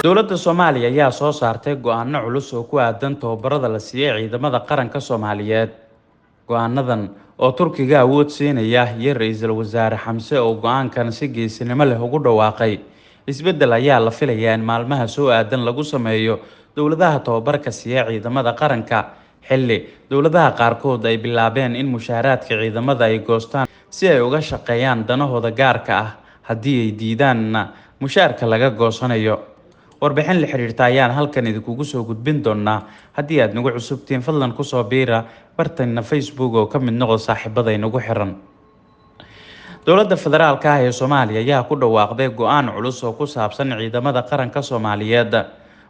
Dowladda Soomaaliya ayaa soo saartay go'aano culus oo ku aadan tababarada la siiyay ciidamada qaranka Soomaaliyeed. Go'aanadan oo Turkiga awood siinaya iyo Ra'iisul Wasaare Xamse oo go'aankan si geesinimo leh ugu dhawaaqay. Isbeddel ayaa la filayaa in maalmaha soo aadan lagu sameeyo dowladaha tababarka siiya ciidamada qaranka, xilli dowladaha qaarkood ay bilaabeen in mushaaraadka ciidamada ay goostaan si ay uga shaqeeyaan danahooda gaarka ah, haddii ay diidaanna mushaarka laga goosanayo. Warbixin la xiriirta ayaan halkan idinkugu soo gudbin doonaa. Haddii aad nagu cusubtiin, fadlan kusoo biira bartayna Facebook oo ka mid noqo saaxiibada inagu xiran. Dowladda federaalka ah ee Soomaaliya ayaa ku dhawaaqday go'aan culus oo ku saabsan ciidamada qaranka Soomaaliyeed,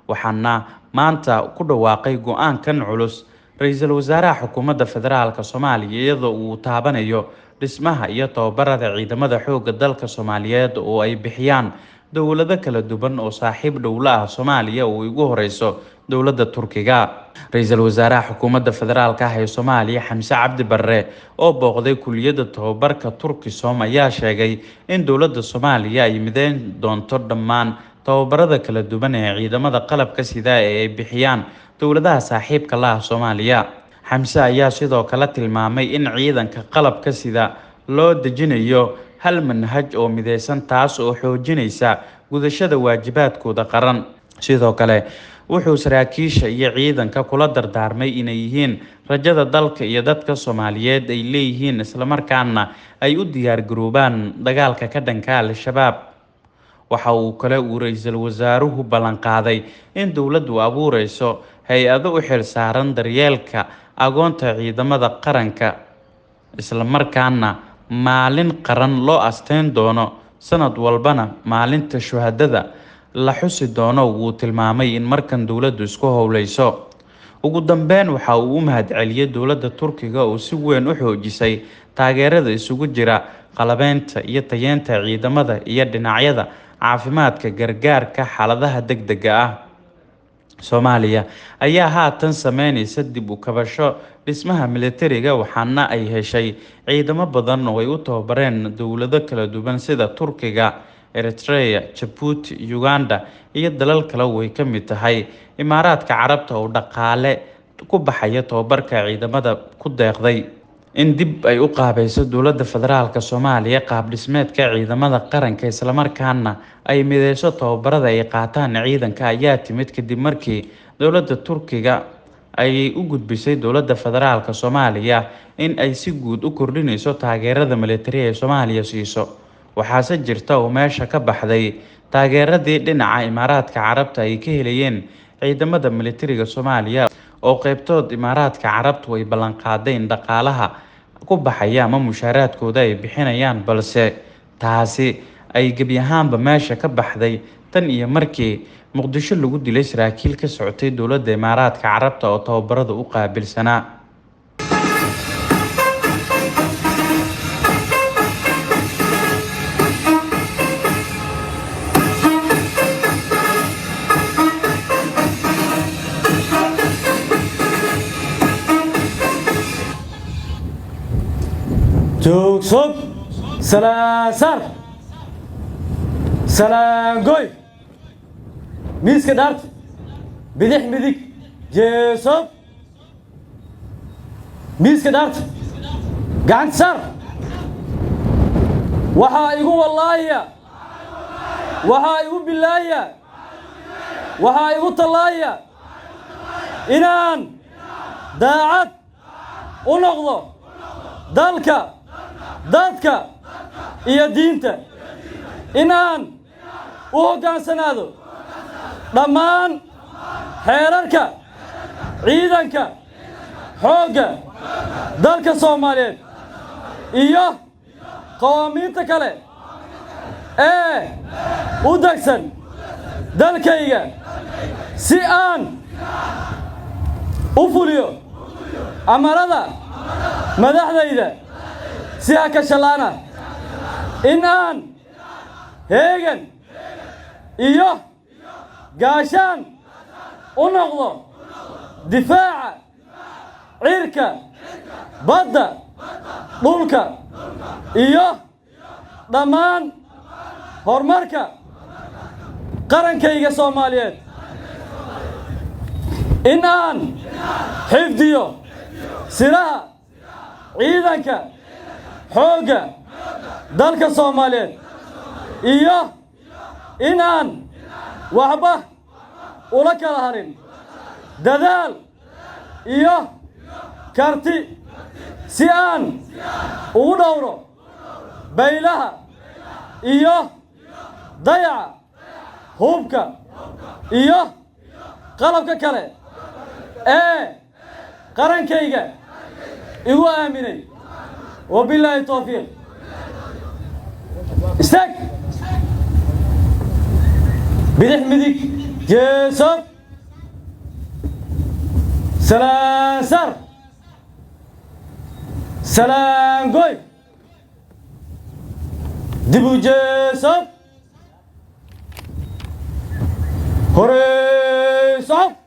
waxaana maanta ku dhawaaqay go'aankan culus Ra'iisul Wasaaraha xukuumadda federaalka Soomaaliya, iyadoo uu taabanayo dhismaha iyo tababarada ciidamada xoogga dalka Soomaaliyeed oo ay bixiyaan dowlado kala duwan oo saaxiib dhow la ah Soomaaliya oo ugu horeyso dowladda Turkiga. Ra'iisul Wasaaraha xukuumadda federaalka ah ee Soomaaliya Xamse Cabdi Barre oo booqday kuliyadda tababarka Turkisom ayaa sheegay in dowladda Soomaaliya ay mideyn doonto dhammaan tababarada kala duwan ee ciidamada qalabka sida ee ay bixiyaan dowladaha saaxiibka la ah Soomaaliya. Xamse ayaa sidoo kale tilmaamay in ciidanka qalabka sida loo dejinayo hal manhaj oo mideysan, taas oo xoojinaysa gudashada waajibaadkooda qaran. Sidoo kale wuxuu saraakiisha iyo ciidanka kula dardaarmay inay yihiin rajada dalka iyo dadka Soomaaliyeed ay leeyihiin, islamarkaana ay u diyaar garoobaan dagaalka ka dhanka Al-Shabaab. Waxa uu kale uu Ra'iisul Wasaaruhu ballan qaaday in dowladdu abuureyso hay'ado u xilsaaran daryeelka agoonta ciidamada qaranka, islamarkaana maalin qaran loo asteyn doono, sanad walbana maalinta shuhadada la xusi doono. Wuu tilmaamay in markan dowladdu isku howleyso. Ugu dambeyn waxa uu u mahadceliyay dowladda Turkiga oo si weyn u xoojisay taageerada isugu jira qalabeynta iyo tayeynta ciidamada iyo dhinacyada caafimaadka, gargaarka xaaladaha degdega ah. Soomaaliya ayaa haatan sameyneysa dib u kabasho dhismaha militariga, waxaana ay heshay ciidamo badan oo ay u tababareen dowlado kala duwan sida Turkiga, Eritrea, Jabuuti, Uganda iyo dalal kale oo ay ka mid tahay Imaaraadka Carabta oo dhaqaale ku baxaya tababarka ciidamada ku deeqday. In dib ay u qaabayso dowladda federaalka Soomaaliya qaab dhismeedka ciidamada qaranka, islamarkaana ay mideyso tababarada ay qaataan ciidanka, ayaa timid kadib markii dowladda Turkiga ay u gudbisay dowladda federaalka Soomaaliya in ay si guud u kordhinayso taageerada militari ee Soomaaliya siiso. Waxaase jirta oo meesha ka baxday taageeradii dhinaca Imaaraadka Carabta ay ka helayeen ciidamada militariga Soomaaliya, oo qeybtood Imaaraadka Carabtu ay ballanqaadeen dhaqaalaha ku baxaya ama mushaaraadkooda ay bixinayaan, balse taasi ay gebi ahaanba meesha ka baxday tan iyo markii Muqdisho lagu dilay saraakiil ka socotay dowladda Imaaraadka Carabta oo tababarada u qaabilsanaa. Joogsog, salaasaar, salaangoy, miiska dhaarta, bidix, midig, jeesob, miiska dhaarta, gacanta saar. Waxaa igu wallaaya, waxaa igu bilaaya, waxaa igu tallaaya inaan daacad u noqdo dalka, dadka iyo diinta, inaan u hoggaansanaado dhammaan xeerarka ciidanka xoogga dalka Soomaaliyeed iyo qawaamiinta kale ee u degsan dalkayga, si aan u fuliyo amarada madaxdayda si hakashalaana, in aan heegan iyo gaashaan u noqdo difaaca cirka, badda, dhulka iyo dhammaan horumarka Qarankayga Soomaaliyeed in aan xifdiyo siraha Ciidanka Xoogga Dalka Soomaaliyeed iyo in aan waxba ula kala harin dadaal iyo karti si aan ugu dhowro baylaha iyo dayaca hubka iyo qalabka kale ee qarankayga igu aaminay. Wabilaahi towfiiq. Istaag, bidix, midig, jeeso, salaan sar, salaan goy, dib u jeeso, horey socob.